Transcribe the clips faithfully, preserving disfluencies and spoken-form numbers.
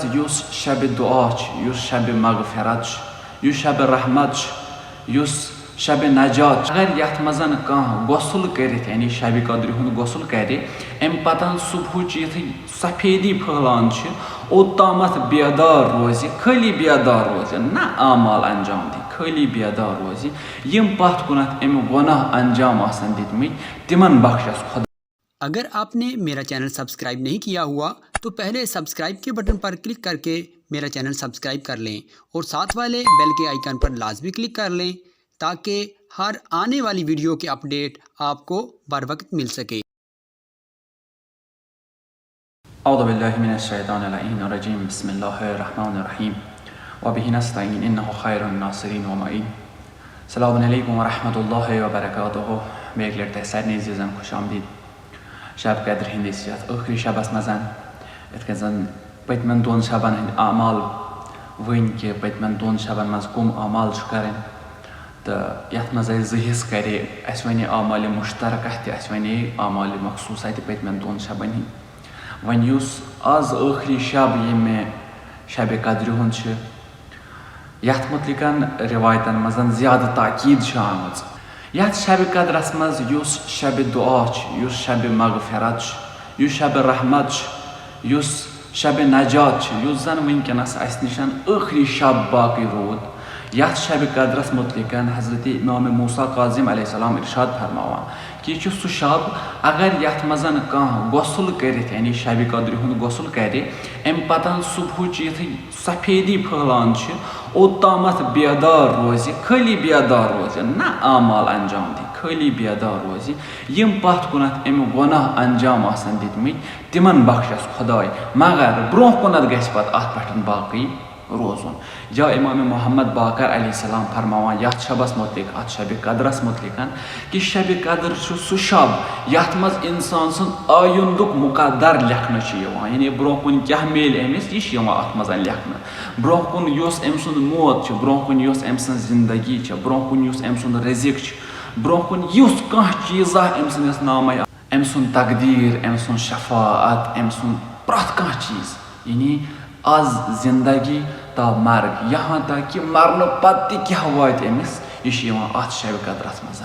یُس شبِ دُعا چھُ، یُس شبِ مغفرت چھُ، یُس شبِ رحمت چھُ، یُس شبِ نجات چھُ، اگر یَتھ منٛز کانٛہہ غسل کٔرِتھ، یعنی شبِ قدرِ ہُنٛد غسل کَرِ، اَمہِ پَتہٕ صُبحُچ یُتھُے سفیدی پھٔہلان چھِ، اوٚتامَتھ بیدار روزِ، خٲلی بیدار روزِ، نہ اعمال انجام دی، خٲلی بیدار روزِ، یِم پَتھ کُنَتھ أمۍ گۄناہ انجام آسَن دِتمٕتۍ، تِمَن بخشَس خۄدا۔ अगर आपने मेरा चैनल सब्सक्राइब नहीं किया हुआ तो पहले सब्सक्राइब के बटन पर क्लिक करके मेरा चैनल सब्सक्राइब कर लें और साथ वाले बेल के आइकन पर लाजमी क्लिक कर लें, ताकि हर आने वाली वीडियो के अपडेट आपको बर वक्त मिल सके। أعوذ بالله من الشيطان اللعين الرجيم. بسم الله الرحمن الرحيم. وبه نستعين، إنه خير الناصرين ومعين. السلام عليكم ورحمة الله وبركاته. بیٚیہِ اَکہِ لَٹہِ تۄہہِ سارنٕے عزیٖزَن خوش آمدید شب قدر ہٕنٛدِس یَتھ ٲخری شبَس منٛز، یِتھ کٔنۍ زَن پٔتمٮ۪ن دۄن شبَن ہٕنٛدۍ اعمال وٕنۍ کہِ پٔتمٮ۪ن دۄن شبَن منٛز کٕم اعمال چھُ کَرٕنۍ، تہٕ یَتھ منٛز اَسہِ زٕ حصہٕ کَرے، اَسہِ وَنے اعمالِ مُشترکہ تہِ، اَسہِ وَنے اعمالِ مخصوٗصہ تہِ پٔتمٮ۪ن دۄن شبَن ہٕنٛدۍ۔ وۄنۍ یُس آز ٲخری شب ییٚمہِ شبِ قدرِ ہُنٛد چھُ، یَتھ مُتعلِقَن رِوایتَن منٛز زیادٕ تاکیٖد چھِ آمٕژ۔ یَتھ شبِ قدرَس منٛز یُس شبِ دُعا چھُ، یُس شبِ مغفرت چھُ، یُس شبِ رحمت چھُ، یُس شبِ نجات چھُ، یُس زَن وٕنکیٚنَس اَسہِ نِش ٲخری شب باقٕے روٗد، یَتھ شبِ قدرَس مُتعلِقَن حضرت امام موسیٰ کاظم علیہ السلام ارشاد فرماوان کہِ یہِ چھُ سُہ شب، اگر یَتھ منٛز کانٛہہ غسل کٔرِتھ، یعنی شبِ قدرِ ہُنٛد غسل کَرِ، اَمہِ پَتہٕ صُبحُچ یُتھُے سفیدی پھٔہلان چھِ، اوٚتامَتھ بیدار روزِ، خٲلی بیدار روزِ، نہ اعمال انجام دی، خٲلی بیدار روزِ، یِم پَتھ کُنَتھ أمۍ گۄناہ انجام آسَن دِتمٕتۍ، تِمَن بخشَس خۄداے، مگر برونٛہہ کُنَتھ گژھِ پَتہٕ اَتھ پٮ۪ٹھ باقٕے روزُن۔ یا امام محمد باقر علیہ السلام فرماوان یَتھ شبَس مُتعلِق، اَتھ شبِ قدرَس مُتعلِقَن، کہِ شبِ قدر چھُ سُہ شب، یَتھ منٛز اِنسان سُنٛد آیُندُک مُقدر لیکھنہٕ چھُ یِوان، یعنی برونٛہہ کُن کیٛاہ میلہِ أمِس، یہِ چھُ یِوان اَتھ منٛز لیکھنہٕ۔ برونٛہہ کُن یۄس أمۍ سُنٛد موت چھُ، برونٛہہ کُن یۄس أمۍ سٕنٛز زندگی چھِ، برونٛہہ کُن یُس أمۍ سُنٛد رِزِق چھُ، برونٛہہ کُن یُس کانٛہہ چیٖزا أمۍ سٕنٛدِس نامَے، أمۍ سُنٛد تقدیٖر، أمۍ سُنٛد شفاعت، أمۍ سُنٛد پرٛٮ۪تھ کانٛہہ چیٖز، یعنی از زندگی تا مرگ، یہاں تک کہ مرنہٕ پتہٕ تہِ کیٛاہ واتہِ أمِس، یہِ چھُ یِوان اَتھ شبِ قدرَس منٛز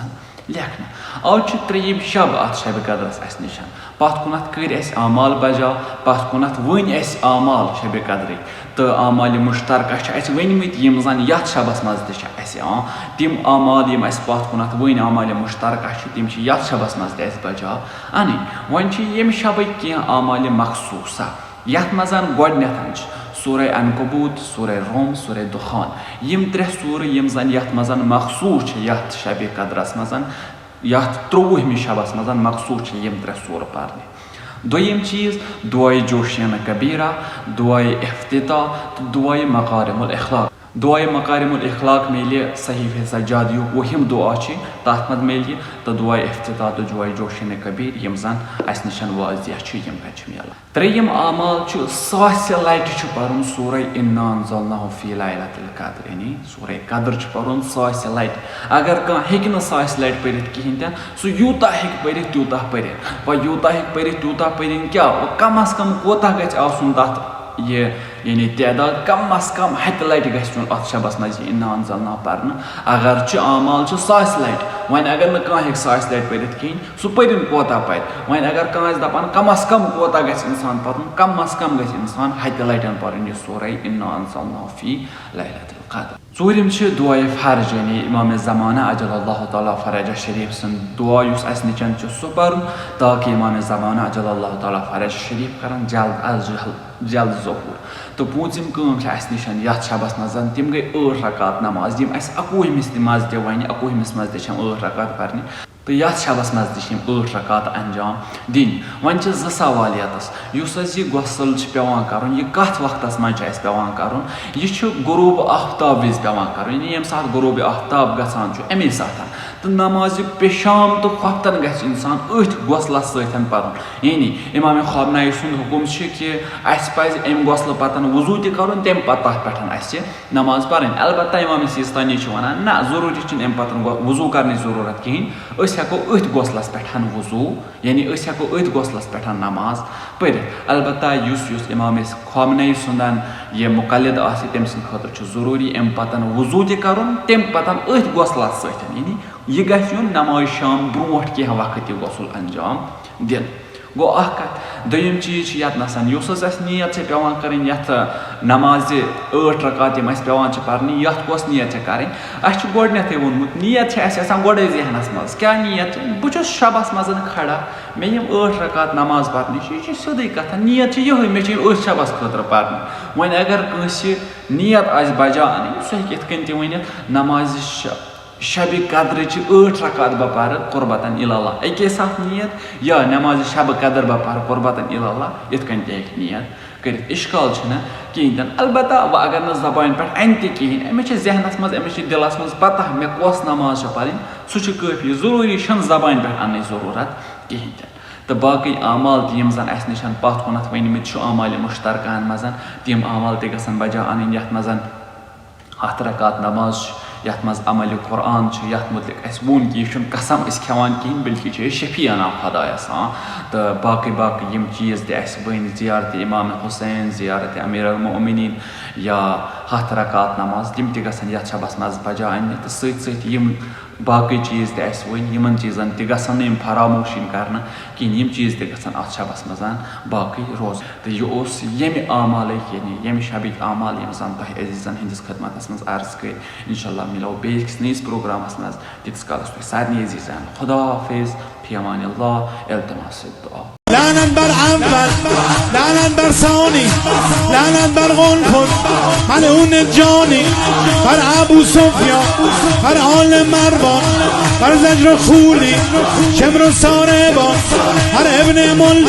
لیکھنہٕ۔ آز چھُ ترٛیٚیِم شب اَتھ شبِ قدرَس اَسہِ نِش۔ پَتھ کُنَتھ کٔرۍ اَسہِ اعمال بجا، پَتھ کُنَتھ ؤنۍ اَسہِ اعمال شبِ قدرٕکۍ۔ تہٕ اعمالِ مُشترکہ چھِ اَسہِ ؤنۍمٕتۍ، یِم زَن یَتھ شبَس منٛز تہِ چھِ اَسہِ یِوان۔ تِم اعمال یِم اَسہِ پَتھ کُنَتھ ؤنۍ اعمالِ مُشترکہ چھِ، تِم چھِ یَتھ شبَس منٛز تہِ اَسہِ بجا اَنٕنۍ۔ وۄنۍ چھِ ییٚمہِ شبٕکۍ کینٛہہ اعمالِ مخصوٗصہ۔ یَتھ منٛز گۄڈٕنٮ۪تھ چھِ سورہ عنکبوت، سورہ روم، سورہ دخان۔ یِم ترٛےٚ سورٕ یِم زَن یَتھ منٛز مخصوٗص چھِ، یَتھ شبِ قدرَس منٛز، یَتھ ترٛۆوُہمہِ شبَس منٛز مخصوٗص چھِ یِم ترٛےٚ سورٕ پَرنہِ۔ دوٚیِم چیٖز، دُعایہِ جوشینہِ کبیرہ، دُعایہِ افتتاح تہٕ دُعایہِ مکارم الاخلاق۔ دُعایہِ مکارم الاخلاق میلہِ صحیفہ سجادیُک وُہِم دُعا چھُ، تَتھ منٛز میلہِ یہِ، تہٕ دُعایہِ افتتاح تہٕ دُعایہِ جوشینہِ کبیر یِم زَن اَسہِ نِش واضح چھِ، یِم کَتہِ چھِ میلان۔ ترٛیٚیِم اعمال چھُ ساسہِ لٹہِ چھُ پَرُن سورہ انا انزلناہ فی لیلۃ القدر، یعنی سورہ قدر چھُ پَرُن ساسہِ لٹہِ۔ اگر کانٛہہ ہیٚکہِ نہٕ ساسہِ لٹہِ پٔرِتھ کِہیٖنۍ تہِ نہٕ، سُہ یوٗتاہ ہیٚکہِ پٔرِتھ تیوٗتاہ پٔرِتھ۔ وۄنۍ یوٗتاہ ہیٚکہِ پٔرِتھ تیوٗتاہ پٔرِنۍ کیٛاہ؟ وۄنۍ کم از کم کوٗتاہ گژھِ آسُن تَتھ یہِ، یعنی تعداد کم از کم ہَتہِ لٹہِ گژھِ یُن اَتھ شبس منٛز یہِ انا انزلناہ پَرنہٕ۔ اگر چھُ اعمال چھُ ساسہِ لٹہِ، وۄنۍ اگر نہٕ کانٛہہ ہیٚکہِ ساسہِ لٹہِ پٔرِتھ کِہیٖنۍ، سُہ پٔرِن کوتاہ پَرِ؟ وۄنۍ اگر کانٛہہ آسہِ دَپان کم از کم کوتاہ گژھِ اِنسان پَرُن، کم از کم گژھِ اِنسان ہَتہِ لَٹٮ۪ن پَرُن یہِ سورہ انا انزلناہ فی لیلۃ القدر۔ ژوٗرِم چھِ دُعایہِ فرج، یعنی امام زمانہ عجل اللہ تعالیٰ فرجہ شریف سُنٛد دُعا یُس اَسہِ نِچَن چھُ سُہ پَرُن، تاکہِ امام زمانہ عجل اللہ تعالیٰ فرجہ شریف کَرَن جلد از جلد جلد ظہوٗر۔ تہٕ پوٗنٛژِم کٲم چھِ اَسہِ نِش یَتھ شبَس منٛز، تِم گٔے ٲٹھ رکعت نماز، یِم اَسہِ اَکوُہمِس تہِ منٛز تہِ وَنہِ، اَکوُہمِس منٛز تہِ چھِ یِم ٲٹھ رکعت پَرنہِ۔ تہٕ یَتھ شبَس منٛز تہِ چھِ یِم ٲٹھ رکعت انجام دِنۍ۔ وۄنۍ چھِ زٕ سوال یَتَس، یُس اَسہِ یہِ غسل چھِ پٮ۪وان کَرُن، یہِ کَتھ وقتَس منٛز چھِ اَسہِ پٮ۪وان کَرُن؟ یہِ چھُ غروب آفتاب وِزِ پٮ۪وان کَرُن، یعنی ییٚمہِ ساتہٕ غروب آفتاب گژھان چھُ، اَمے ساتہٕ۔ تہٕ نمازِ پیشام تہٕ خۄفتن گژھِ انسان أتھۍ غسلس سۭتۍ پرُن۔ یعنی امام خامنہ ای سُنٛد حکم چھُ کہِ اسہِ پزِ امہِ غسلہٕ پتن وضو تہِ کرُن، تمہِ پتہٕ تتھ پٮ۪ٹھ اسہِ نماز پرٕنۍ۔ البتہ امام سیستانی چھُ ونان، نہ، ضروٗری چھُنہٕ امہِ پتن غو-، وضو کرنٕچ ضروٗرت کِہیٖنۍ، أسۍ ہٮ۪کو أتھۍ غسلس پٮ۪ٹھ وضو، یعنی أسۍ ہٮ۪کو أتھۍ غسلس پٮ۪ٹھ نماز پٔرِتھ۔ البتہ یُس، یُس امام خامنہ ای سُنٛدن یہِ مقلد آسہِ، تٔمۍ سٕنٛدِ خٲطرٕ چھُ ضروٗری امہِ پتن وضو تہِ کرُن، تمہِ پتن أتھۍ غسلس سۭتۍ، یعنی یہِ گژھِ یُن نماز شام برونٛٹھ کینٛہہ وقت یہِ غسل انجام دِنہٕ۔ گوٚو اکھ کتھ۔ دوٚیِم چیٖز چھُ یتھ نسن، یُس حظ اسہِ نیت چھِ پٮ۪وان کرٕنۍ یتھ نمازِ ٲٹھ رکعت یِم اسہِ پٮ۪وان چھِ پرنہِ، یتھ کۄس نیت چھِ کرٕنۍ؟ اسہِ چھُ گۄڈٕنیتھٕے ووٚنمُت، نیت چھِ اسہِ آسان گۄڈے ذہنس منٛز۔ کیٛاہ نیت چھِ؟ بہٕ چھُس شبس منٛز کھڑا، مےٚ یِم ٲٹھ رکعت نماز پرنہِ چھِ، یہِ چھِ سیوٚدُے کتھا۔ نیت چھِ یِہوٚے، مےٚ چھِ یِم أتھۍ شبس خٲطرٕ پرنہِ۔ وۄنۍ اگر کٲنٛسہِ نیت آسہِ بجا انٕنۍ، سُہ ہیٚکہِ یِتھ کٔنۍ تہِ ؤنِتھ، نمازِ ش-، شبِ قدرٕچہِ ٲٹھ رکعت بہٕ پرٕ قربتاً الی اللہ، اَکے ساتہٕ نیت، یا نمازِ شبِ قدر بہٕ پرٕ قربتاً الی اللہ، یِتھ کٔنۍ تہِ ہیٚکہِ نیت کٔرِتھ۔ اشکال چھُنہٕ کِہیٖنۍ تہِ نہٕ۔ البتہ وۄنۍ اگر نہٕ زبانہِ پٮ۪ٹھ اَنہِ تہِ کِہیٖنۍ، أمِس چھِ ذہنس منٛز، أمِس چھِ دِلس منٛز پتہ مےٚ کۄس نماز چھِ پرٕنۍ، سُہ چھُ کٲفی، ضروٗری چھَنہٕ زبانہِ پٮ۪ٹھ اَننٕچ ضروٗرت کِہیٖنۍ تہِ نہٕ۔ تہٕ باقٕے اعمال تہِ یِم زن اَسہِ نِش پتھ کُنتھ ؤنۍمٕتۍ چھِ اعمالِ مشترکہن منٛز، تِم اعمال تہِ گژھن بجا اَنٕنۍ، یَتھ منٛز ہَتھ رکعت نماز چھِ، یَتھ منٛز عملِ قرآن چھُ، یَتھ مُتعلق اَسہِ ووٚن کہِ یہِ چھُنہٕ قسم أسۍ کھٮ۪وان کِہیٖنۍ، بلکہِ چھِ أسۍ شفیع انان خۄدایَس۔ ہاں، تہٕ باقٕے باقٕے یِم چیٖز تہِ اَسہِ ؤنۍ، زیارتِ امام حسین، زیارتِ امیر المؤمنین، یا ہَتھ رکعت نماز، تِم تہِ گژھن یَتھ شبس منٛز بجا اَننہِ۔ تہٕ سۭتۍ سۭتۍ یِم باقٕے چیٖز تہِ اَسہِ ؤنۍ، یِمن چیٖزن تہِ گژھن نہٕ یِم فراموش یِنۍ کرنہٕ کِہیٖنۍ۔ یِم چیٖز تہِ گژھن اَتھ شبس منٛز باقٕے روزٕنۍ۔ تہٕ یہِ اوس ییٚمہِ اعمالٕکۍ، یعنی ییٚمہِ شبٕکۍ اعمال، یِم زن تۄہہِ عزیٖزن ہٕنٛدِس خدمتس منٛز عرض کٔرۍ۔ انشاءاللہ مِلو بیٚیہِ أکِس نٔیِس پروگرامس منٛز۔ تیٖتِس کالس تۄہہِ سارنٕے عزیٖزن خدا حافظ، فی امان اللہ، التماس دعا۔ لعنت بر اول، لعنت بر ثانی، لعنت بر قنفذ، ملعون جانی، بر ابو سفیان، بر آل مروان، بر زجر و خولی، شمر و ساربان، بر ابن ملجم۔